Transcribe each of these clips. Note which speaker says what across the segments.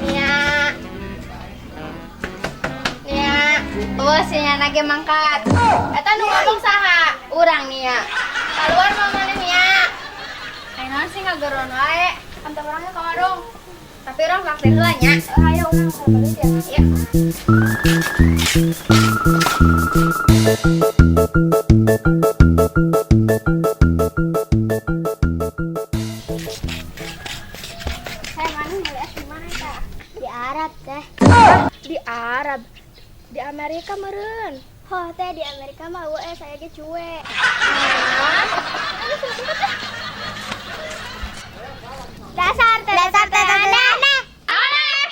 Speaker 1: Nia. Nia. Oh, sinya nage mangkat. Eta nu ngomong saha? Urang Nia. Keluar mah maneh, Nia. Ayo naon sih ngageron wae. Antar urangnya ke warung. Tapi urang traktir heula nya. Ayo urang balik ya. Iya. Saya mana beli es di mana teh?
Speaker 2: Di Arab, Teh.
Speaker 1: Di Arab. Di Amerika meureun.
Speaker 2: Oh, Teh, di Amerika mah eueuh, saya ge cuek. Dasar teh, dasar teh, aneh.
Speaker 1: Aneh.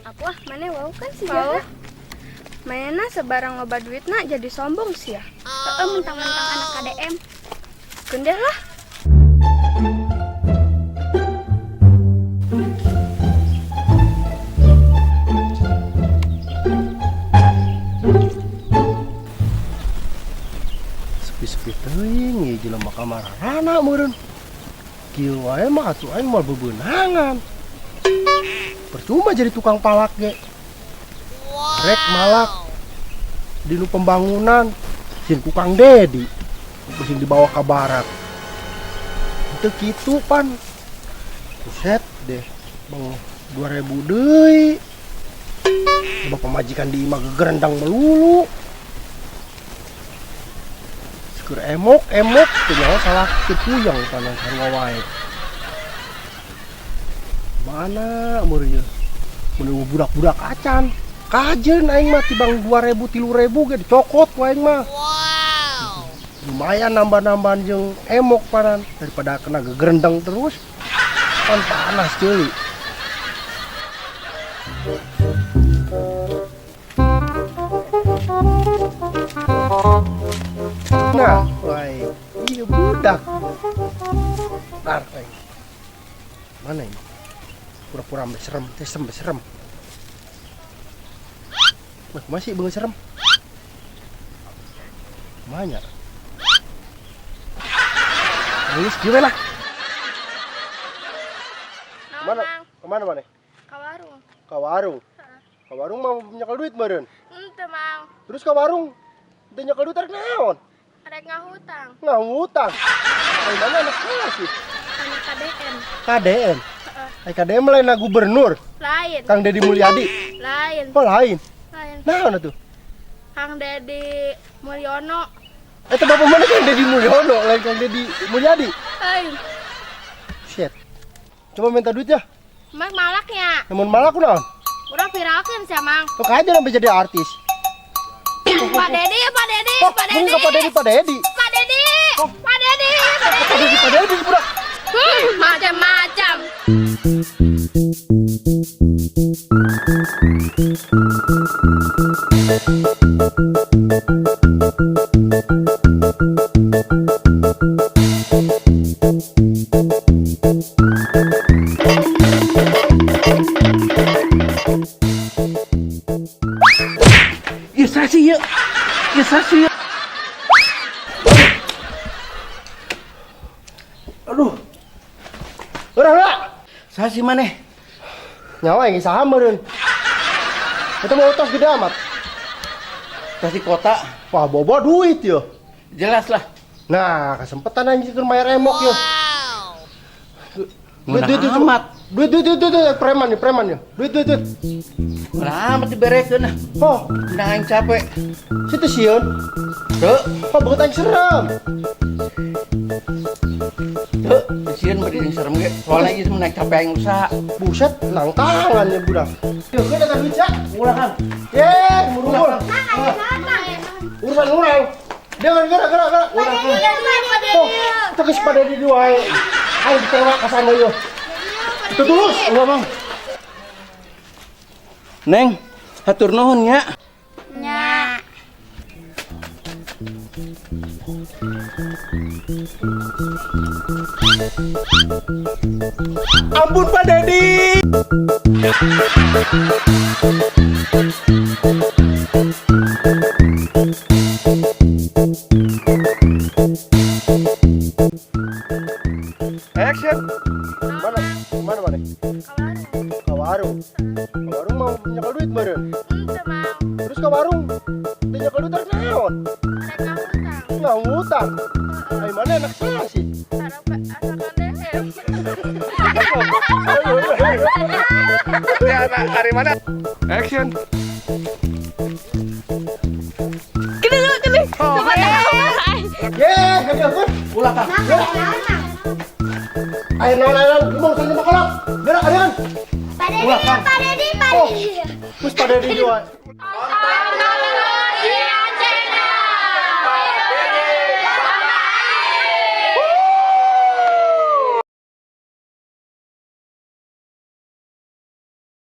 Speaker 3: Apa mana wow kan sih ya? Mana sebarang loba duit nak jadi sombong sih ya.
Speaker 2: Heeh, mentang-mentang anak KDM.
Speaker 3: Gendeh lah.
Speaker 4: Sepi-sepi teuing ieu jelema ka marana meureun. Kieu wae mah atuh aing moal bebeunangan. Percuma jadi tukang palak ge. Rek malak di nu pembangunan sin ku Kang Dedi. Pusing dibawa ke barat. Itu kitu pan. Buset deh, bang 2000 deui. Coba pemajikan di imah gegerendang melulu. Syukur emok, emok, teu nyaho salah teu puyeng panan sarua wae. Mana umur ieu? Mun budak-budak acan. Kajeun aing mah tibang 2000 3000 ge dicokot ku aing mah. Wow. Lumayan nambah-nambahan jeung emok panan daripada kena gegerendeng terus. Pan panas ceuli. Nah, wae, ieu budak. Tar aing. Mana ini? Pura-pura ambe serem, teh serem, serem. Wah, masih beungeut serem. Banyak. Geus kieu lah. Mana? Kemana mana?
Speaker 3: Ka warung.
Speaker 4: Ka warung. Ka warung mah nyekel duit meureun.
Speaker 3: Henteu, Mang.
Speaker 4: Terus ka warung teu nyekel duit rek naon?
Speaker 3: Rek ngahutang.
Speaker 4: Ngahutang. Ai mana anak saha sih?
Speaker 3: Anak KDM.
Speaker 4: KDM.
Speaker 3: Heeh.
Speaker 4: Ai KDM lain na gubernur.
Speaker 3: Lain.
Speaker 4: Kang Deddy Mulyadi.
Speaker 3: Lain.
Speaker 4: Oh, lain.
Speaker 3: Lain.
Speaker 4: Naon atuh?
Speaker 3: Kang Deddy Mulyono.
Speaker 4: Eta bapak mana Kang Deddy Mulyono, lain Kang Deddy Mulyadi.
Speaker 3: Lain.
Speaker 4: Shit. Coba minta duit ya.
Speaker 3: Mang malaknya.
Speaker 4: Namun malak kunaon?
Speaker 3: Urang viralkeun sia, Mang.
Speaker 4: Tok aja sampai jadi artis.
Speaker 3: Pak Dedi, Pak Dedi,
Speaker 4: Oh,
Speaker 3: Pak Dedi.
Speaker 4: ke Pak Dedi, Pak Dedi.
Speaker 3: Pak Dedi.
Speaker 4: Oh.
Speaker 3: Pak Dedi, Pak
Speaker 4: Pak
Speaker 3: Dedi.
Speaker 4: Dedi, Pak Dedi, budak.
Speaker 3: Macam-macam.
Speaker 5: Ieu sasi ieu. Ieu sasi ieu. Aduh,
Speaker 4: Urang lah.
Speaker 5: sasi maneh.
Speaker 4: Nyawa yang saha meureun. Eta mau tos gede amat.
Speaker 5: Tas di kota.
Speaker 4: Wah, bobo duit yo.
Speaker 5: Jelas lah.
Speaker 4: Nah, kesempatan anjing keur bayar emok yo. Duit, duit, duit,
Speaker 5: Amat.
Speaker 4: duit, duit, duit, duit, duit, preman nih, preman nih. Duit, duit, duit.
Speaker 5: Kenapa diberekeun ah?
Speaker 4: Oh,
Speaker 5: Menang aing capek.
Speaker 4: situ sieun.
Speaker 5: Teu,
Speaker 4: Oh, beungeut aing serem.
Speaker 5: teu, sieun bari jeung serem ge. Soalnya ieu menang capek aing usaha.
Speaker 4: Buset, nang tangan ya budak. Yuk, kita datang duit ya.
Speaker 5: Ulah kan.
Speaker 4: Ye, murul. Urusan orang. Jangan gerak gerak gerak. Oh, tegas pada di dua. Ayo ditewak ke sana yo. Itu tulus.
Speaker 5: Ulah, Mang. Neng, hatur nuhun nya.
Speaker 1: Nya.
Speaker 5: Ampun Pak Dedi.
Speaker 4: Action. Mana? Mana mana? Ke warung. Ke warung mau nyekel duit meureun.
Speaker 3: Henteu Mang.
Speaker 4: Terus ke warung. Teu nyekel duit terus naon?
Speaker 3: Rek ngahutang.
Speaker 4: Ngahutang. Ai mana anak saya sih?
Speaker 3: Sarap asa KDM.
Speaker 5: Ya, hari mana?
Speaker 6: Action.
Speaker 3: Gede lu gede. Coba
Speaker 4: Ye, gede.
Speaker 5: Ulah kan.
Speaker 4: Ayo naon ayo naon, mau urusan sama kolak. Gerak, ayo kan.
Speaker 2: Pak Dedi,
Speaker 5: Ulah, Kang.
Speaker 2: Pak Dedi, Pak
Speaker 4: Oh.
Speaker 2: Dedi.
Speaker 4: Terus pada di dua.